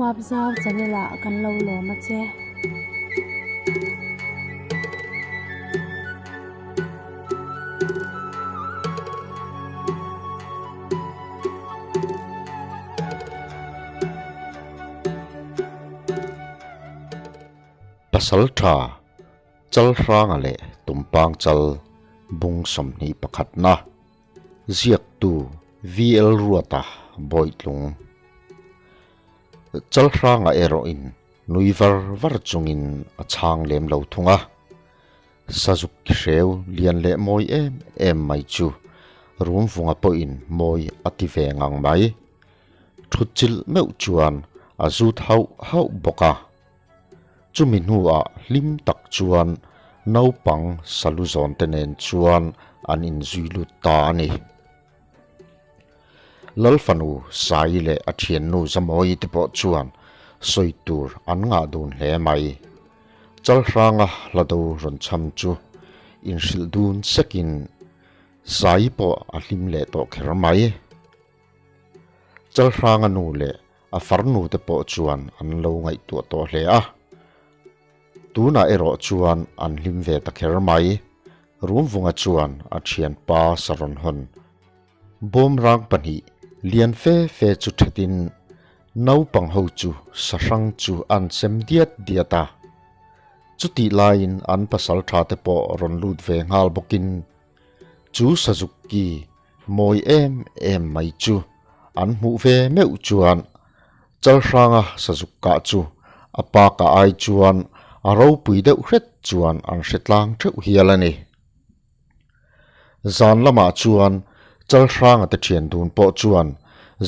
Huapzau channel ah kan lo lawm a che. Pasal tha Chalhranga leh Tumpang Chal bung 21na ziaktu VL Ruata Bawitlung Chalhranga erawhin nui var var chungin a chhang lem lo thung a, Sazuk ki hreu lian leh mawi em em mai chu Rumvunga pawhin mawi a ti ve ngang mai. Thutchilh meuh chuan a zut hauh hauh bawk a. Chumi hnuah hlim tak chuan naupang salu zawn te nen chuan an inzui lut ta a ni. Lal fanu Sai leh a thiannu Zamawi te pawh chuan sawi tur an ngah dun hle mai. Chalhranga hlado rawn chham chu inhrilh dun sekin Sai pawh a hlim leh tawh kher mai. Chalhranga nu leh A farnu te pawh chuan an lo ngaihtuah tawh hle a. Tunah erawh chuan an hlim ve ta kher mai. Rumvunga chuan a thianpa Saron hawn bawmrang pahnih lian fe fe chu thetin naupang ho chu sahrang chu an sem diat diat a. Chutih laiin an pasal tha te pawh rawn lut ve nghal bawkin chu sazuk ki Mawi em em mai chu an hmuh ve meuh chuan Chalhranga sazuk kah chu a pa kah ai chuan a ropui deuh hret chuan an hre tlang theuh hial a ni. Zan lamah chuan Chalhranga te thian dun pawh chuan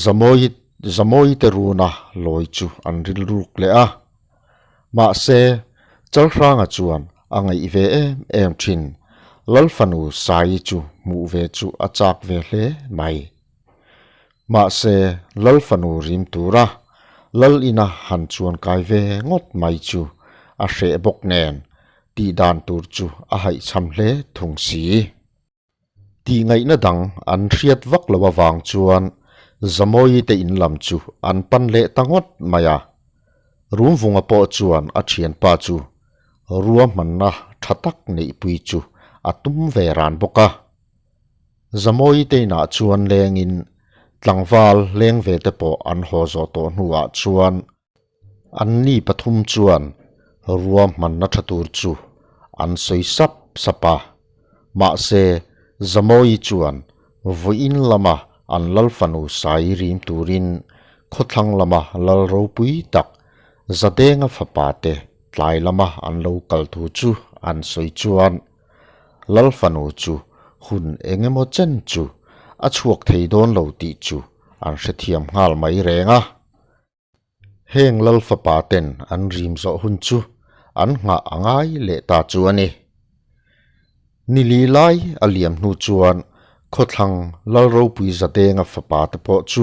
Zamawi Zamawi te runa lawi chu an rilruk leh a. Mahse, Chalhranga chuan a ngaih ve em em thin. Lal fanu Saii chu hmuh ve chu a chak ve hle mai. Mahse, Lal fanu rim tura Lal ina han chuan kai ve ngawt mai chu a hreh bawk nen tih dan tur chu a haihchham hle thung si. Tihngaihna dang an hriat vak lo avang chuan Zamawi te in lam chu an pan leh ta ngawt mai a. Rumvunga pawh chuan a thianpa chu ruahmanna tha tak neihpui chu a tum ve ran bawk a. Zamawi te inah chuan lengin tlangval leng ve te pawh an haw zawh tawh hnuah chuan Anni pathum chuan ruahmanna tha tur chu an sawi sap sap a, mahse Zamawi chuan vawiin lama an lal fanu sai rim turin khawthlang lama lal ropui tak Zadenga fapa te tlai lama an lo kal thu chu an sawi chuan lal fanu chu hun eng emaw chen chu a chhuak thei dawn lo tih chu an hrethiam nghal mai reng a. Heng lal fapa ten an rim zawh hun chu an nghah a ngai leh ta chu a ni. Ni li lai a liam hnu chuan khawthlang lal ropui Zadenga fapa te pawh chu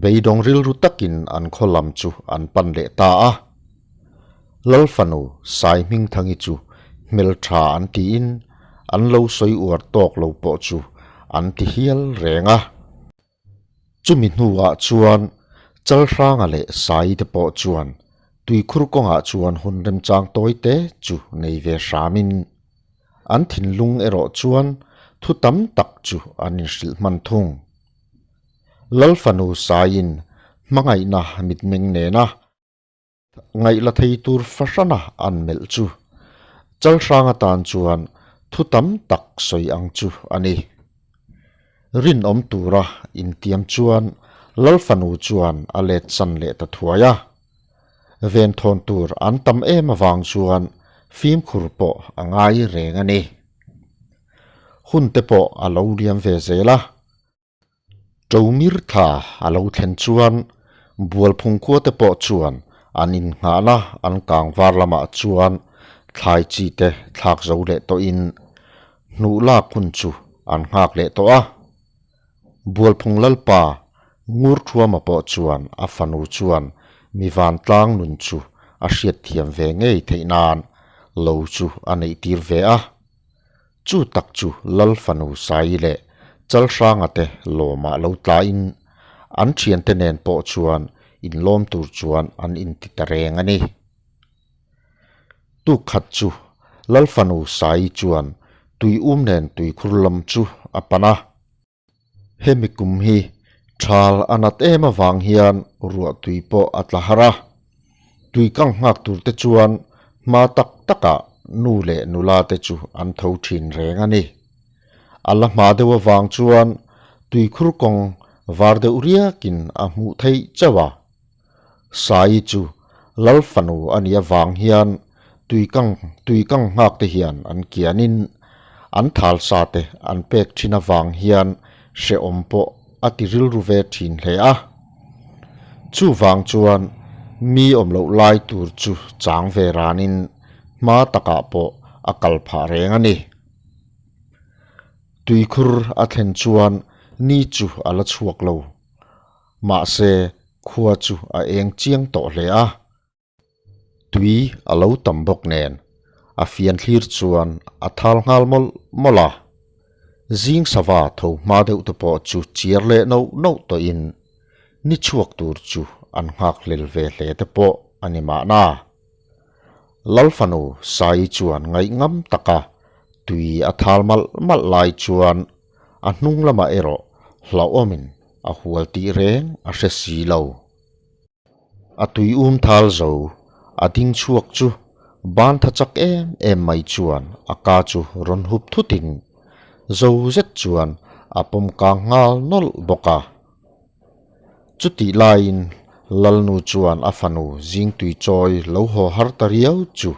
beidawng rilru takin an khaw lam chu an pan leh ta a. Lal fanu Sai Hmingthangi chu hmeltha an tiin an lo sawi uar tawk lo pawh chu an ti hial reng a. Chumi hnuah chuan Chalhranga leh Sai te pawh chuan tuikhur kawngah chuan hun remchang tawi te chu nei ve hramin an thinlung erawh chuan thu tam tak chu an inhrilh hman thung. Lal fanu Saiin hmangaihna mitmeng nena Ngaihla thei tur fahrana an melh chu Chalhrang atan chuan thu tam tak sawi ang chu a ni. Rinawm tura intiam chuan Lal fanu chuan a let chan leh ta thuai a. Venthawn tur an tam em avang chuan fimkhur pawh a ngai reng a ni. Hun te pawh a lo liam ve zel a. Ṭomir thla a lo thlen chuan Bualphung khua te pawh chuan an innghahna an kang var lamah chuan thlai chi te thlak zo leh tawhin hnuh lak hun chu an nghak leh tawh a. Bualphung Lalpa Ngurthuama pawh chuan a fanu chuan mi vantlang nun chu a hriatthiam ve ngei theih nan lo chu a neihtir ve a. Chu tak chu Lal fanu Saii leh Chalhranga te lawmah lo tlain an thiante nen pawh chuan inlawm tur chuan an inti ta reng a ni. Tuk khat chu Lalfanu Saii chuan tui um nen tuikhur lam chu a pan a. Hemi kum hi thal a nat em avang hian ruah tui pawh a tla har a. Tui kang nghak tur te chuan hma tak takah nu leh nula te chu an tho thin reng a ni. A la hma deuh avang chuan tuikhur kawng var deuh riakin a hmuh theih chauh a. Saii chu Lal fanu a nih avang hian tuikang tuikang nghak te hian an kianin an thal sa te an pek thin avang hian hrehawm pawh a ti rilru ve thin hle a. Chuvang chuan mi awm loh lai tur chu chang ve ranin hma takah pawh a kal phah reng a ni. Tuikhur a thlen chuan ni chu a la chhuak lo. Mahse, khua chu a eng chiang tawh hle a. Tui a lo tam bawk nen, a fian thlir chuan a thal nghal mawlh mawlh a. Zing sava tho hma deuh te pawh chu chiar leh noh noh tawhin ni chhuak tur chu an nghak hlel ve hle te pawh a ni mahna. Lalfanu Saii chuan ngaihngam taka tui a thal malh malh lai chuan A hnung lamah erawh hlauhawmin a hual tih reng a hre si lo. A tui um thal zo, a ding chhuak chu ban tha chak em em mai chuan a ka chu rawn hup thutin zo zet chuan a pawm kang nghal nawlh bawk a. Chutih laiin Lalnu chuan a fanu zingtui chawi lo haw har ta riau chu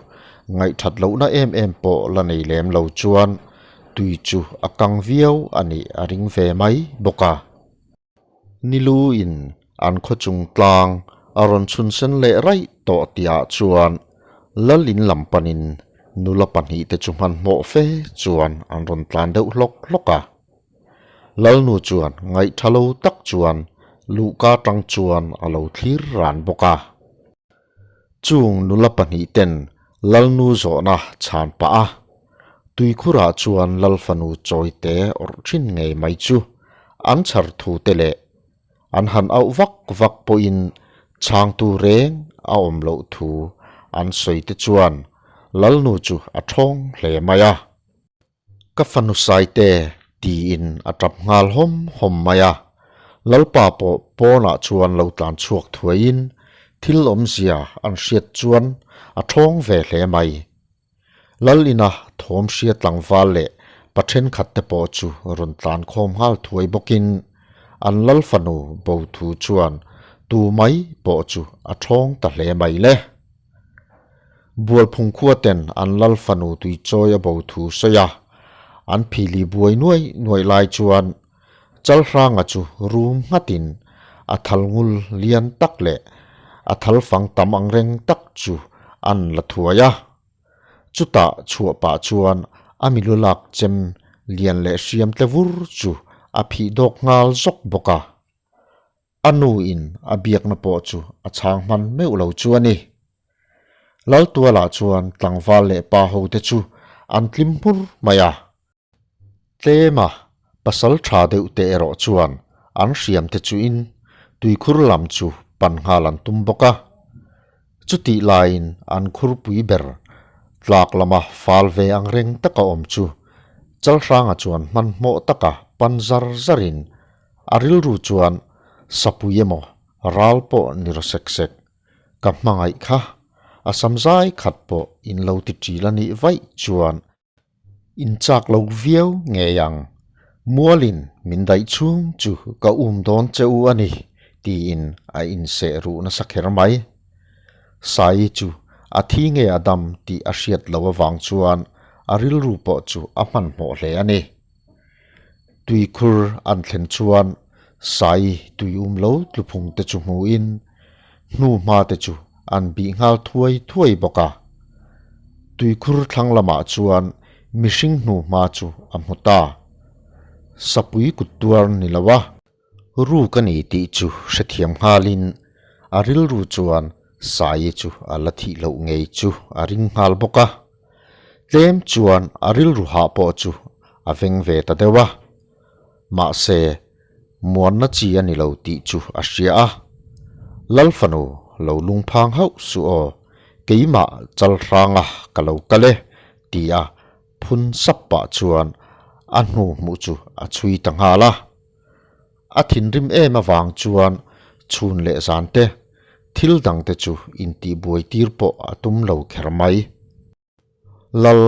ngaihthat lohna em em pawh la nei lem lo chuan tui chu a kang viau a nih a ring ve mai bawk a. Niluin an khaw chung tlang a rawn chhunsen leh raih tawh tihah chuan Lalin lam panin nula pahnihte chu hmanhmawh fe chuan an rawn tlan deuh hlawk hlawk a. Lalnu chuan ngaihtha lo tak chuan luhka tang chuan a lo thlir ran bawk a. Chung nula pahnih ten Lalnu zawhna chhan pah a, tuikhurah chuan Lalfanu chawite awrh thin ngei mai chu an chhar thu te leh an han auh vak vak pawhin chhangtu reng a awm loh thu an sawi te chuan Lalnu chu a thawng hle mai a. Ka fanu Saite, tiin a tap nghal hawm hawm mai a. Lalpa pawh pawnah chuan lo tlan chhuak thuaiin thil awmzia an hriat chuan a thawng ve hle mai. Lal ina thawm hria tlangval leh pa thenkhat te pawh chu rawn tlan khawm nghal thuai bawkin an lal fanu bo thu chuan tu mai pawh chu a thawng ta hle mai le. Bualphung khua ten an lal fanu tuichawi a bo thu sawi a, an phili buai nuai nuai lai chuan Chalhranga chu rum nghatin a thal ngul lian tak leh a thal fang tam ang reng tak chu an la thuai a. Chutah chhuah pah chuan a milu lak chem lian leh hriam tle vur chu a phih dawk nghal zawk bawk a. A nu in a biakna pawh chu a chhang hman meuh lo chu a ni. Laltualah chuan tlangval leh pa ho te chu an tlim hmur mai a. Tlema pasal tha deuh te erawh chuan an hriam te chu in tuikhur lam chu pan nghal an tum bawk a. Chutih laiin an khurpui ber tlak lama fal ve ang reng taka awm chu Chalhranga chuan hmanhmawh taka pan zar zarin A rilru chuan sapui emaw ral pawh ni raw sek sek, ka hmangaih kha a sam zai khat pawh in lo ti ṭil a nih vaih chuan in chak lo viau ngei ang, mualin min daih chhung chu ka um dawn che u a ni tiin a inseh ruh nasa kher mai. Saii chu a thi nge a dam tih a hriat lo avang chuan a rilru pawh chu a hmanhmawh hle a ni. Tuikhur an thlen chuan sai tui um lo tluphung te chu hmuhin hnu hma te chu an bih nghal thuai thuai bawk a. Tuikhur thlang lamah chuan mihring hnu hma chu a hmu ta. Sapui kut tuar ni lo a. Ruk a ni tih chu hrethiam nghalin a rilru chuan Saii chu a la thih loh ngei chu a ring nghal bawk a. Tlem chuan a rilru hah pawh chu a veng ve ta deuh a. Mahse, muanna chi a ni lo tih chu a hria a. Lal fanu lo lungphang hauh suh aw, keimah Chalhranga ka lo kal e, ti a phun sap pah chuan a hnu hmuh chu a chhui ta nghal a. A thinrim em avang chuan chhun leh zan te, thil dang te chu intihbuai tir pawh a tum lo kher mai. Lal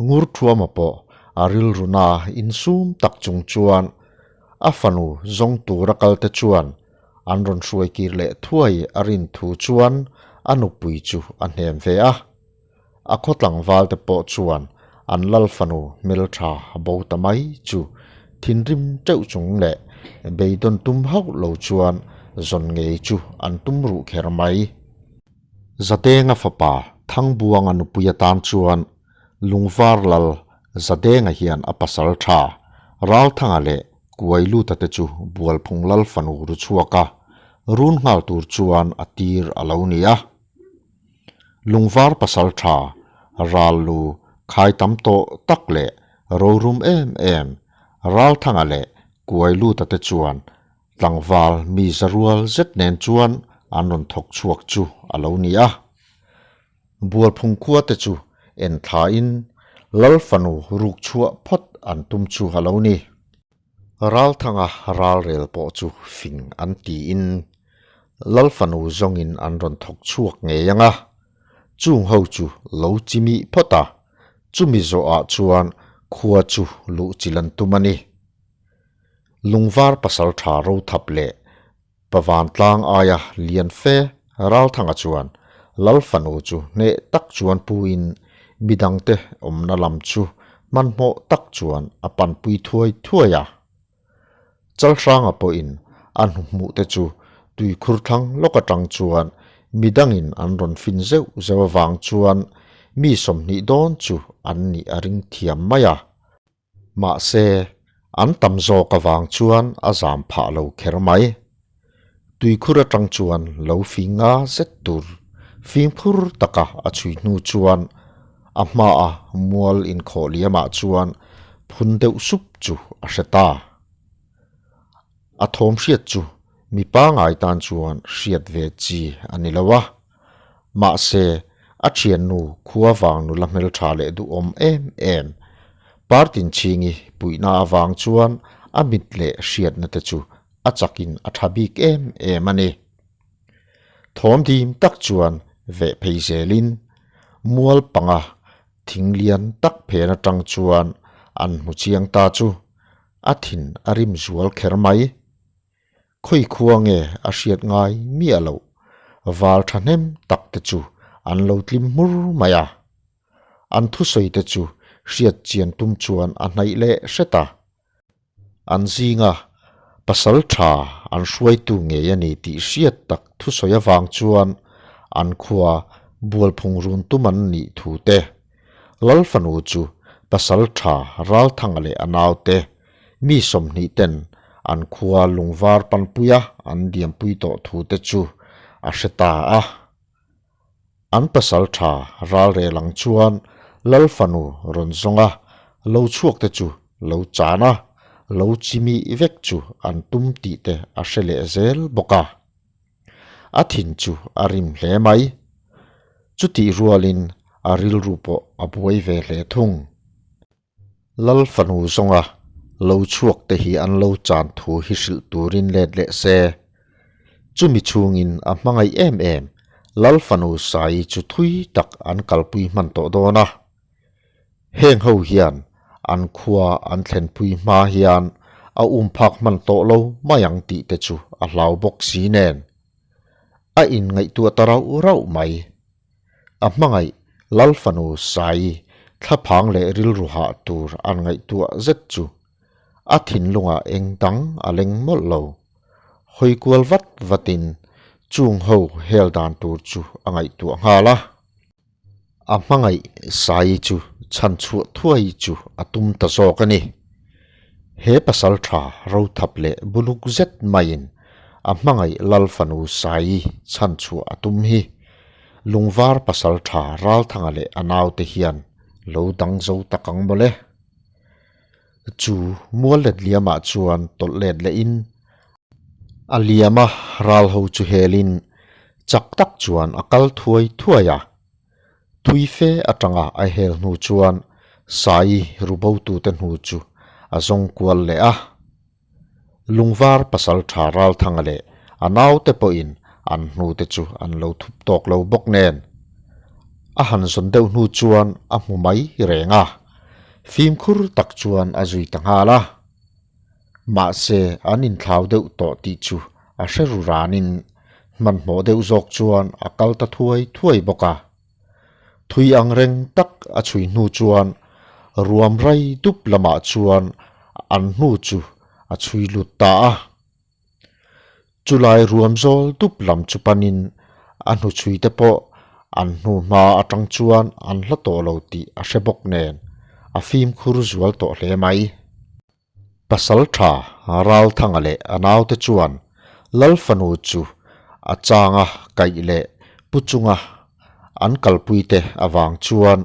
Ngurthuama pawh a rilruna insum tak chung chuan a fanu zawng tura kalte chuan an rawn hruai kir leh thuai a rin thu chuan a nupui chu a hnem ve a. A khaw tlangvalte pawh chuan an lal fanu hmeltha bo ta mai chu thinrim teuh chung leh beidawn tum hauh lo chuan zawn ngei chu an tum ruh kher mai. Zadenga fapa Thangbuanga nupui atan chuan Lungvar lal Zadenga hian a pasal tha Ralthanga leh Kuailuta te chu Bualphung lal fanu ru chhuak a, run nghal tur chuan a tir a lo ni a. Lungvar pasal tha Ral lu khai tam tawh tak leh rorum em em Ralthanga leh Kuailuta te chuan Tlangval mi zarual zet nen chuan an rawn thawk chhuak chu a lo ni a. Bualphung khua te chu en thlain Lal fanu ruk chhuah phawt an tum chu a lo ni. Ralthanga ralrel pawh chu fing an tiin Lal fanu zawngin an rawn thawk chhuak ngei ang a. Chung ho chu lo chimih phawt a, chumi zawhah chuan khua chu luh chilh an tum a ni. Lungvar pasal tha rothap leh Pavantlang aia lian fe Ralthanga chuan Lal fanu chu hneh tak chuan puin midangte awmna lam chu hmanhmawh tak chuan a panpui thuai thuai a. Chalhranga pawhin a hnuhmuh te chu tuikhur thlang lawk atang chuan midangin an rawn fin zeuh zeuh avang chuan mi 20 dawn chu an nih a ring thiam mai a. Mahse, an tam zawk avang chuan a zam phah lo kher mai. Tuikhur atang chuan lo fing nga zet tur fimkhur taka a chhui hnu chuan a hmaa mual inkhawh liamah chuan phun deuh sup chu a hre ta. A thawm hriat chu mi pangai tan chuan hriat ve chi a ni lo a. Mahse, a thiannu khua vang nula hmeltha leh duhawm em em. Partinchhingi puihna avang chuan a mit leh hriatna te chu a chakin a tha bik em em a ni. Thawm dim tak chuan veh phei zelin mual panga thing lian tak phen atang chuan an hmu chiang ta chu a thin a rim zual kher mai. Khawi khua nge a hriat ngai miah loh, val thahnem tak te chu an lo tlim hmur mai a. An thusawi te chu hriat chian tum chuan a hnaih leh hret a. An zinga pasal tha an hruaitu ngei a ni tih hriat tak thusawi avang chuan an khua bualphung run tum an nih thu te, Lal fanu chu pasal tha Ralthanga leh a naute Mi 20 ten an khua lungvar panpuia an diampui tawh thu te chu a hre ta a. An pasal tha ralrel ang chuan Lal fanu rawn zawng a, lo chhuak te chu lo chan a, lo chimih vek chu an tum tih te a hre leh zel bawk a. A thin chu a rim hle mai. Chutih rualin a rilru pawh a buai ve hle thung. Lal fanu zawnga lo chhuak te hi an lo chan thu hi hrilh turin let leh se. Chumi chhungin a hmangaih em em Lal fanu Saii chu thui tak an kalpui hman tawh dawn a. Heng ho hian an khua an thlenpui hma hian a um phak hman tawh lo mai ang tih te chu a hlau bawk si nen. A inngaihtuah ta rauh rauh mai. A hmangaih Lal fanu Saii thlaphang leh rilru hah tur an ngaihtuah zet chu a thinlungah eng dang a leng mawlh lo. Hawi kual vat vatin chung ho hel dan tur chu a ngaihtuah nghal a. A hmangaih Saii chu chhan chhuah thuai chu a tum ta zawk a ni. He pasal tha rothap leh buluk zet maiin a hmangaih Lal fanu Saii chhan chhuah a tum hi. Lungvar pasal tha Ralthanga leh a naute hian lo dang zo tak ang mawle. Chu mual let liamah chuan tawlh let lehin a liama ral ho chu helin. Chak tak chuan a kal thuai thuai a. Thui fe atanga a hel hnu chuan Sai rubotute hnu chu a zawng kual leh a. Lungvar pasal tha Ralthanga leh a naute pawhin an hnute chu an lo thup tawk lo bawk nen. A han zawn deuh hnu chuan a hmu mai reng a, fimkhur tak chuan a zui ta nghal a. Mahse an inthlau deuh tawh tih chu a hre ru ranin hmanhmawh deuh zawk chuan a kal ta thuai thuai bawk a. Thui ang reng tak a chhui hnu chuan ruam rai dup lamah chuan an hnu chu a chhui lut ta a. Chulai ruam zawl dup lam chu panin a hnuchhui te pawh an hnu hma atang chuan an hla tawh lo tih a hre bawk nen a fimkhur zual tawh hle mai. Pasal tha Ralthanga leh a naute chuan Lalfanu chu a changa kaih leh pu chunga an kalpuite avang chuan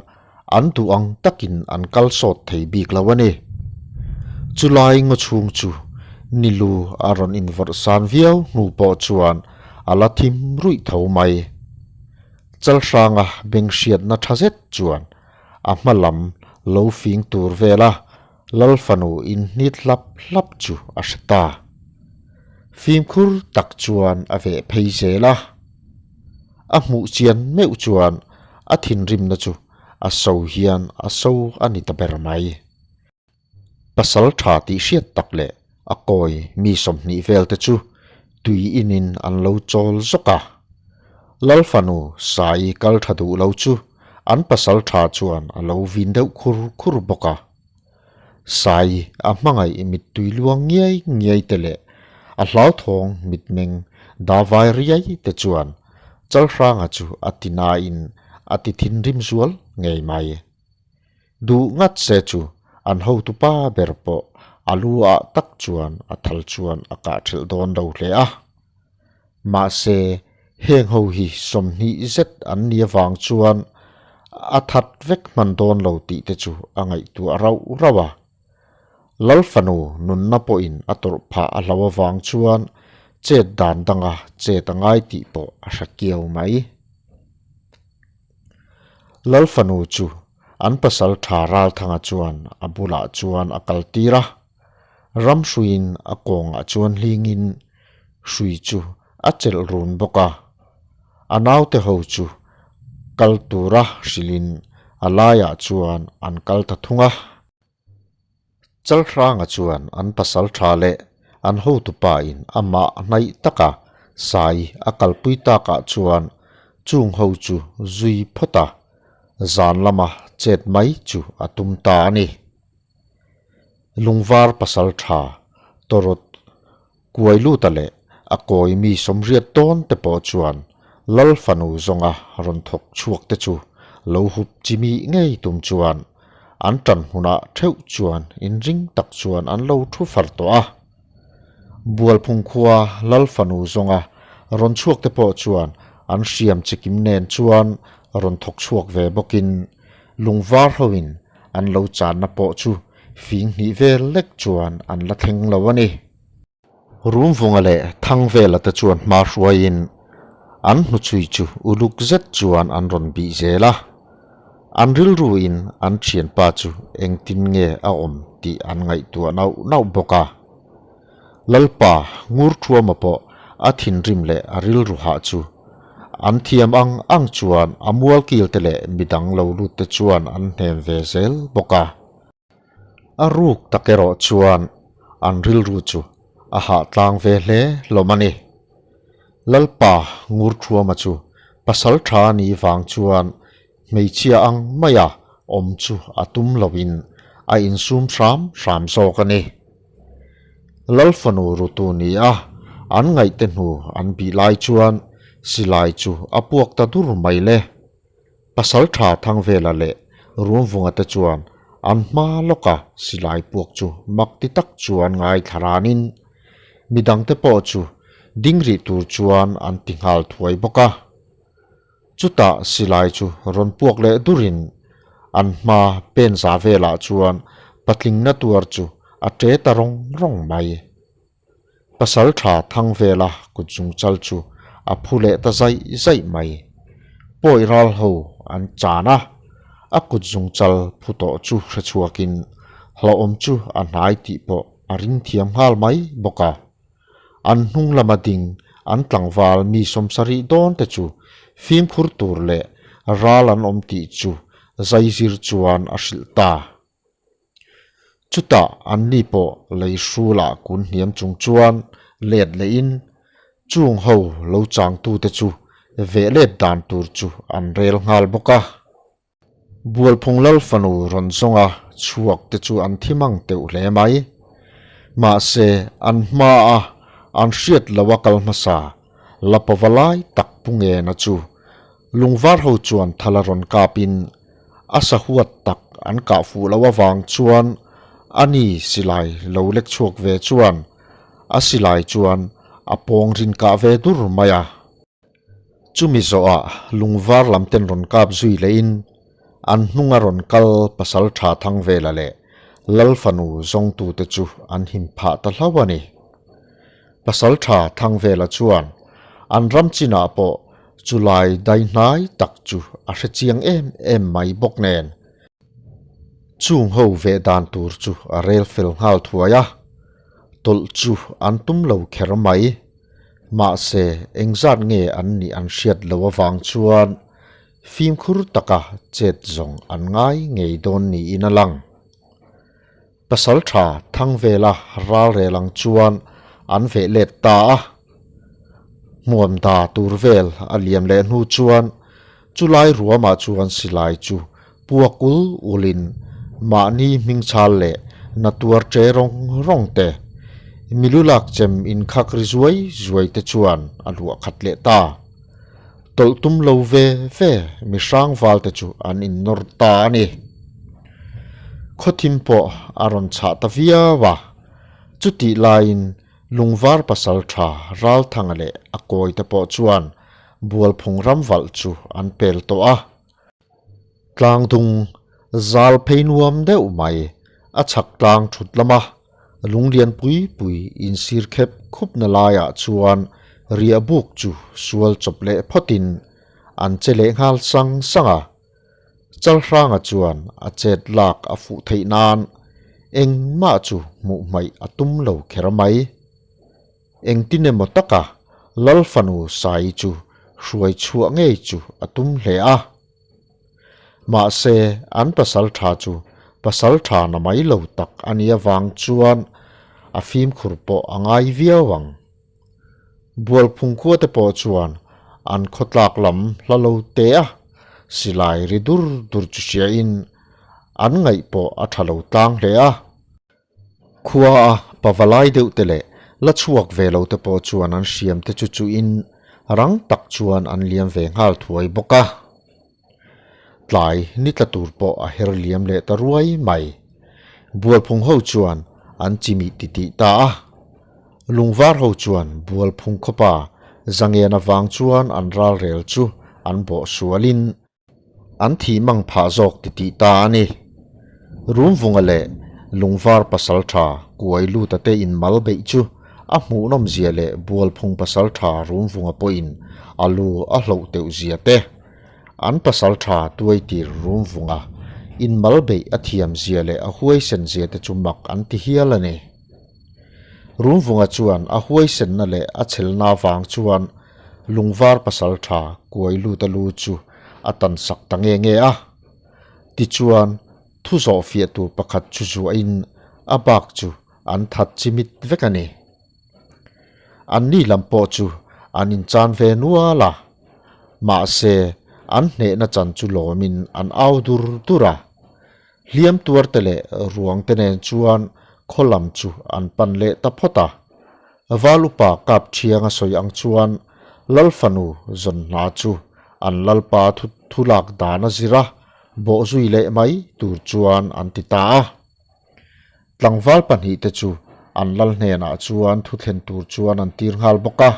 an duh ang takin an kal sawt thei bik lo a ni. Chulai ngaw chhung chu nilu a rawn invawrh san viau hnu pawh chuan a la thim ruih tho mai. Chalhranga beng hriatna tha zet chuan a hma lam lo fing tur vela Lal fanu inhnit hlap hlap chu a hre ta. Fimkhur tak chuan a veh phei zel a. A hmuh chian meuh chuan a thinrimna chu a so hian a so a ni ta ber mai. Pasal tha tih hriat tak leh a kawi mi 20 vel te chu tui inin an lo chawl zawk a. Lal fanu Sai kal tha duh lo chu an pasal tha chuan a lo vin deuh khur khur bawk a. Sai a hmangaih mittui luang ngiai ngiai te leh a hlauthawng mitmeng davai riai te chuan Chalhranga chu a ti nain a ti thinrim zual ngei mai. Duh ngat se chu an hotupa ber pawh a lu ah tak chuan a thal chuan a kah thelh dawn lo hle a. Mahse, heng ho hi 20 zet an ni avang chuan a that vek hman dawn lo tih te chu a ngaihtuah rauh rauh a. Lal fanu nunna pawhin a tawrh phah a hlo avang chuan chet dan danga chet a ngai tih pawh a hre kiau mai. Lal fanu chu an pasal tha Ralthanga chuan a bulah chuan a kal tir a. Ram hruiin a kawngah chuan hlingin hrui chu a chelh run bawk a. A naute ho chu kal tura hrilhin a laiah chuan an kal ta thung a. Chalhranga chuan an pasal tha leh an hotupa in amah hnaih taka sai a kalpui takah chuan chung ho chu zui phawt a, zan lama chet mai chu a tum ta a ni. Lungvar pasal tha tawrawt kuai luta leh a kawi mi 80 tawn te pawh chuan Lal fanu zawnga rawn thawk chhuak te chu lo hup chimi ngei tum chuan an tan hmunah theuh chuan inring tak chuan an lo thu far tawh a. Bualphung khua Lal fanu zawnga rawn chhuak te pawh chuan an hriam chikim nen chuan rawn thawk chhuak ve bawkin lungvar hoin an lo channa pawh chu fing hnih vel lek chuan an la thleng lo a ni. Rumvunga leh Thangvela te chuan hma hruaiin an hnuchhui chu uluk zet chuan an rawn bih zel a. An rilruin an thianpa chu engtin nge a awm tih an ngaihtuah nauh nauh bawk a. Lalpa Ngurthuama pawh a thinrim leh a rilru hah chu an thiam ang ang chuan a mualkil te leh midang lo lut te chuan an hnem ve zel bawk a. A ruk tak erawh chuan an rilru chu a hah tlang ve hle hlawm a ni. Lalpa Ngurthuama chu pasal tha ni vang chuan hmeichhia ang maia awm chu a tum loin a insum hram hram zawk a ni. Lal fanu rutu ni a, an ngaihte hnu an bih lai chuan silai chu a puak ta dur mai le. Pasal tha Thangvela leh Rumvunga te chuan an hma lawka silai puak chu mak ti tak chuan ngaithla ranin midangte pawh chu ding rih tur chuan an ti nghal thuai bawk a. Chutah silai chu rawn puak leh durin an hma pen za velah chuan patlingna tuar chu a ṭe ta rawng rawng mai. Pasal tha Thangvela kut zungchal chu a phu leh ta zaih zaih mai. Pawi ral ho an chan a, a kut zungchal phu tawh chu hre chhuakin hlauhawm chu a hnai tih pawh a ring thiam nghal mai bawk a. An hnung lama ding an tlangval mi sawmsarih dawn te chu fimkhur tur leh ral an awm tih chu zaizir chuan a hrilh ta. Chutah anni pawh lei hrulah kun hniam chung chuan let lehin chung ho lo changtute chu veh let dan tur chu an rel nghal bawk a. Bualphung lal fanu rawn zawnga chhuak te chu an thi mang teuh hle mai. Mahse an hmaa an hriat loha kal hmasa la pava lai tak pu ngena chu lungvar ho chuan thala rawn kapin A sahuat tak an kah fuh loh avang chuan a ni silai lo lek chhuak ve chuan a silai chuan a pawng rin kah ve dur mai a. Chumi zawhah lungvar lam ten rawn kap zui lehin an hnunga rawn kal pasal tha thang vela leh Lal fanu zawngtute chu an him phah ta hlauh a ni. Pasal tha thang vela chuan an ram chinah pawh Chu lai dai hnai tak chu a hre chiang em em mai bawk nen. Chung ho veh dan tur chu a rel fel nghal thuai a, tawlh chu an tum lo kher mai. Mahse, engzat nge an nih an hriat lo avang chuan fimkhur taka chet zawng an ngai ngei dawn niin a lang. Pasalṭha Thangvela ral rel ang chuan an veh let ta a, hmuam da tur vel a liam leh hnu chuan chulai ruamah chuan silai chu puak ul ulin mahni hmingchhal leh na tuar ṭe rawng rawng te, milu lak chem inkhak ri zuai zuai te chuan a luah khat leh ta. Tawlh tum lo ve ve mi hrang val te chu an innawr ta a ni. Khawthim pawh a rawn chhah ta viau a, chutih laiin Lungvar pasal tha Ralthanga leh a kawi te pawh chuan Bualphung ram valh chu an pel tawh a. Tlangdung zal phei nuam deuh mai a chhak tlang thut lama lunglian pui pui insir khep khupna laiah chuan riahbuk chu sual chawp leh phawtin an che leh nghal sang sang a. Chalhranga chuan a chet lak a fuh theih nan engmah chu hmuh hmaih a tum lo kher mai. Engtin emaw taka Lal fanu Sai chu hruai chhuah ngei chu a tum hle a. Mahse an pasal tha chu pasal tha na mai lo tak a nih avang chuan a fimkhur pawh a ngai viau ang. Bualphung khua te pawh chuan an khawtlak lam hla lo te a, silai ri dur dur chu hriain an ngaih pawh a tha lo tlang hle a. Khua a pavalai deuh te leh la chhuak ve lo te pawh chuan an hriam te chu chuhin rang tak chuan an liam ve nghal thuai bawk a. Tlai ni tla tur pawh a her liam leh ta ruai mai. Bualphung ho chuan an chimih titih ta a. Lungvar ho chuan Bualphung khawpa zangen avang chuan an ralrel chu an bawh sualin an thih mang phah zawk titih ta a ni. Rumvunga leh Lungvar pasaltha kuai luta te inmal beih chu a hmuhnawm zia leh Bualphung pasaltha Rumvunga pawhin a lu a hloh teuh zia te An pasal tha tuaitir Rumvunga inmal beih a thiam zia leh a huaisen zia te chu mak an ti hial a ni. Rumvunga chuan a huaisenna leh a chhelna vang chuan Lungvar pasal tha kuai lut a lu chu a tan sak ta nge nge a. Tichuan, thu zawh fiah tur pakhat chu zuahin a bak chu an that chimit vek a ni. Anni lam pawh chu an inchan ve nual a, mahse an hnehna chan chu lawmin an au dur dur a. Hliam tuar te leh ruang te nen chuan khaw lam chu an pan leh ta phawt a. Val upa kap thiang a sawi ang chuan Lal fanu zawn hna chu an Lalpa thu lak dan a zir a, bawhzui leh mai tur chuan an ti ta a. Tlangval pahnihte chu an lal hnenah chuan thu thlen tur chuan an tir nghal bawk a.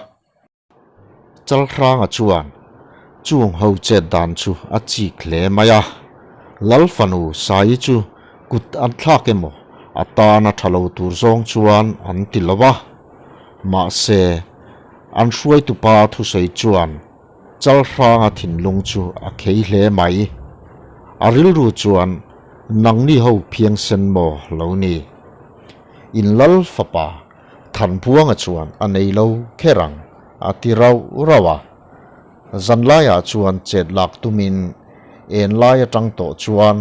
Chalhranga chuan chung ho chet dan chu a chik hle mai a, Lal fanu Saii chu kut an thlak emaw a tana tha lo tur zawng chuan an ti lo a. Mahse. An hruaitupa thusawi chuan Chalhranga thinlung chu a khei hle mai. A rilru chuan nangni ho phiangsen maw lo ni? In lal fapa Thanbuanga chuan a nei lo kher ang a ti rauh rauh a. Zanlaiah chuan chet lak tumin en lai atang tawh chuan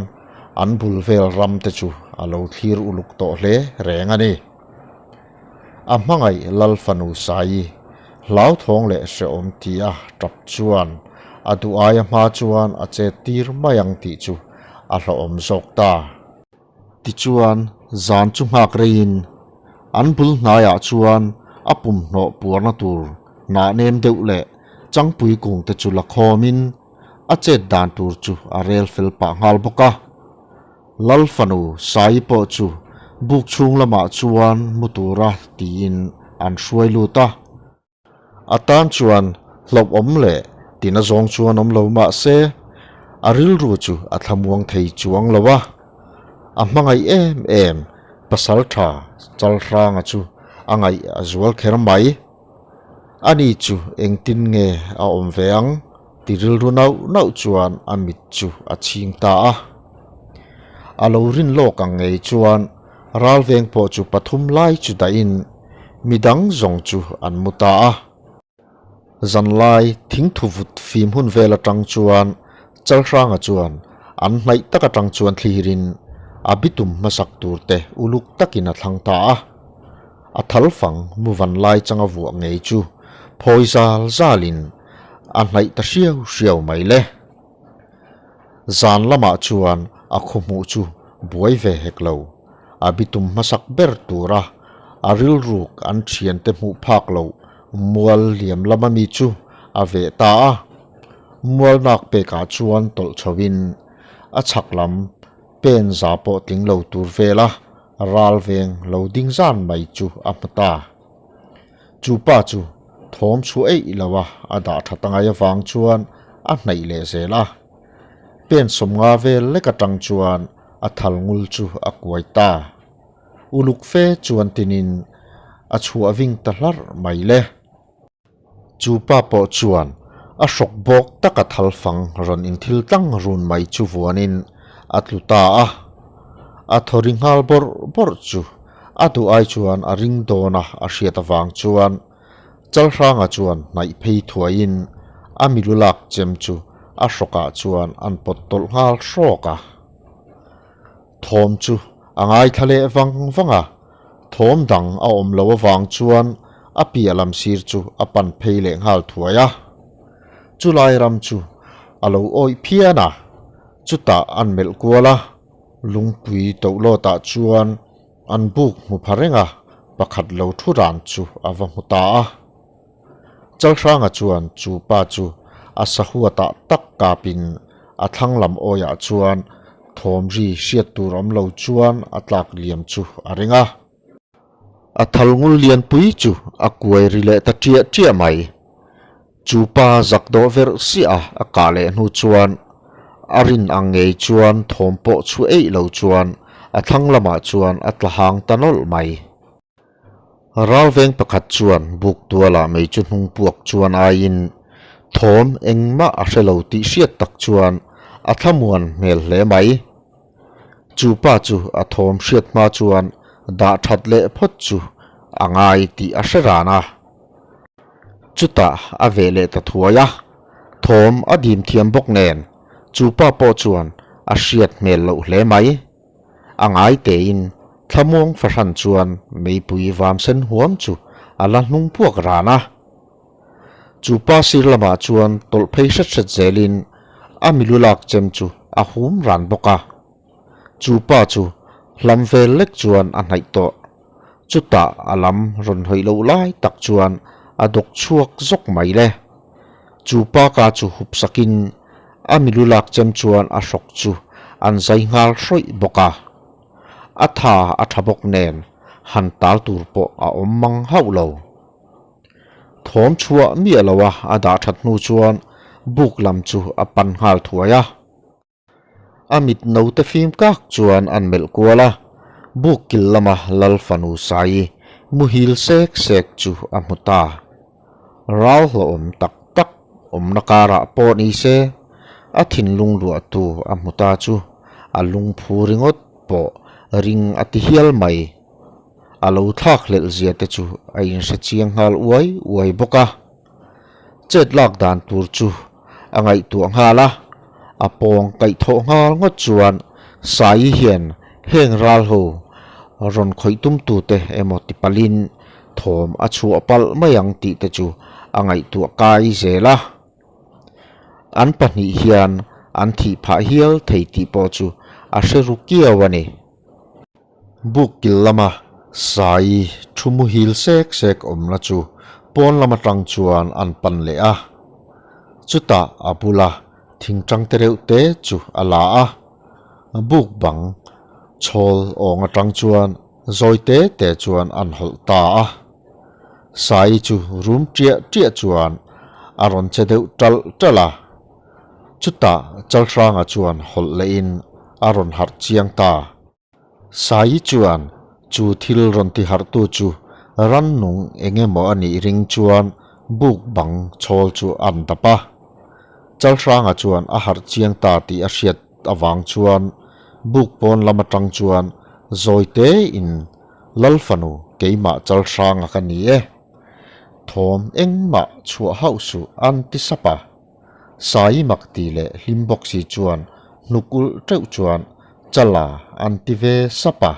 an bul vel ram te chu a lo thlir uluk tawh hle reng a ni. A hmangaih Lal fanu Saii hlauthawng leh hrehawm ti a tap chuan a duh aia hma chuan a chet tir mai ang tih chu a hlauhawm zawk ta. Tichuan zan chu nghak reiin an bul hnaiah chuan a pumhnawh puarna tur hnah nem deuh leh changpui kung te chu la khawmin a chet dan tur chu a rel fel pah nghal bawk a. Lal fanu Saii pawh chu buk chhung lamah chuan mu tura tiin an hruai lut a. A tan chuan hlauhawm leh tina zawng chuan awm lo mah se, a rilru chu a thlamuang thei chuang lo a. A hmangaih em em pasal tha Chalhranga chu a ngaih a zual kher mai. Ani chu engtin nge a awm ve ang ti rilru nauh nauh chuan a mit chu a chhing ta a. A lo rin lawk ang ngei chuan ralveng pawh chu pathum lai chu dahin midang zawng chu an mu ta a. Zanlai thingthu vut fim hun vel atang chuan Chalhranga chuan an hnaih tak atang chuan thlirin a bitum hmasak tur te uluk takin a thlang ta a. A thal fang mu van lai changa vuah ngei chu phawi zal zalin a hnaih ta hriau hriau mai le. Zan lamah chuan a khaw hmuh chu buai ve hek lo. A bitum hmasak ber tura a rilruk an thiante hmuh phak loh mual liam lama mi chu a veh ta a. Mual nak pekah chuan tawlh chhoin a chhak lam pen za pawh tling lo tur vela ral veng lo ding zan mai chu a hmu ta. Chu pa chu thawm chhuah eih lo a, a dah that angai avang chuan a hnaih leh zel a. Pen sawmnga vel lek atang chuan a thal ngul chu a kuai ta. Uluk fe chuan tinin a chhuah ving ta hlarh mai le. Chu pa pawh chuan a hrawk bawk taka thal fang rawn inthil tlang run mai chu vuanin a tlu ta a. A thaw ri nghal bawrh bawrh chu a duh ai chuan a ring dawn a a hriat avang chuan Chalhranga chuan hnaih phei thuaiin a milu lak chem chu a hrawkah chuan an pawt tawlh nghal hrawk a. Thawm chu a ngaithla leh vang vang a, thawm dang a awm lo avang chuan a piah lam sir chu a pan phei leh nghal thuai a. Chulai ram chu a lo awih phian a, chutah an melh kual a, lungpui tohlawtah chuan an buk hmu pha reng a, pakhat lo thu ran chu a va hmu ta a. Chalhranga chuan chu pa chu a sahuatah tak kapin a thlang lam awiah chuan thawm ri hriat tur awm lo chuan a tlak liam chu a ring a. A thal ngul lianpui chu a kuai ri leh ta ṭiah ṭiah mai. Chu pa zak dawh verh siah a kah leh hnu chuan a rin ang ngei chuan thawm pawh chhu eih lo chuan a thlang lamah chuan a tla hang ta nawlh mai. Ralveng pakhat chuan buk tualah mei chu hnung puak chuan aiin thawm engmah a hre lo tih hriat tak chuan a thlamuan hmel hle mai. Chu pa chu a thawm hriat hma chuan dah that leh phawt chu a ngai tih a hre ran a. Chutah a veh leh ta thuai a, thawm a dim thiam bawk nen chu pa pawh chuan a hriat hmel loh hle mai. A ngai tein thlamuang fahran chuan meipui vam sen huam chu a la hnung puak ran a. Chu pa sir lamah chuan tawlh phei hret hret zelin a milu lak chem chu a hum ran bawk a. Chu pa chu hlam vel lek chuan a hnaih tawh. Chutah a lam rawn hawi loh lai tak chuan a dawk chhuak zawk mai le. Chu pa ka chu hup sakin A milu lak chem chuan a hrawk chu an zai nghal hrawih bawk a. A tha a tha bawk nen han tal tur pawh a awm mang hauh lo. Thawm chhuah miah lo a a dah that hnu chuan buk lam chu a pan nghal thuai a. A mit note fim kak chuan an melh kual a, buk kil lama Lal fanu Saii muhil sek sek chu a hmu ta. Ral hlawhawm tak tak awmna karah pawh ni se, a thinlung luahtu a hmu ta chu a lungphu ringawt pawh ring a ti hial mai. A lo thlak hlelh zia te chu a inhre chiang nghal uai uai bawk a. Chet lak dan tur chu a ngaihtuah nghal a, a pawng kaih thawh nghal ngawt chuan Saii hian heng ral ho rawn khawih tum tute emaw ti palhin thawm a chhuah palh mai ang tih te chu a ngaihtuah kai zel a. An pahnih hian an thih phah hial thei tih pawh chu a hre ru kiau a ni. Buk kil lama Saii thu muhil sek sek awmna chu pawn lam atang chuan an pan leh a. Chutah a bula thingtang te reuh te chu a la a. Buk bang chhawl awng atang chuan zawi te te chuan an hawlh ta a. Saii chu rum ṭiah ṭiah chuan a rawn che deuh ṭalh ṭalh a. Chutah Chalhranga chuan hawlh lehin a rawn harh chiang ta. Saii chuan chu thil rawn ti harhtu chu rannung eng emaw a nih ring chuan buk bang chhawl chu an dap a. Chalhranga chuan a harh chiang ta tih a hriat avang chuan buk pawn lam atang chuan zawi tein Lal fanu keimah Chalhranga ka ni e. Thawm engmah chhuah hauh suh an ti sap a. Sai mak ti leh hlim bawk si chuan hnuk ulh teuh chuan Chala an ti ve sap a.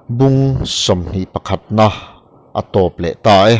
Bung 21 na a tawp leh ta e.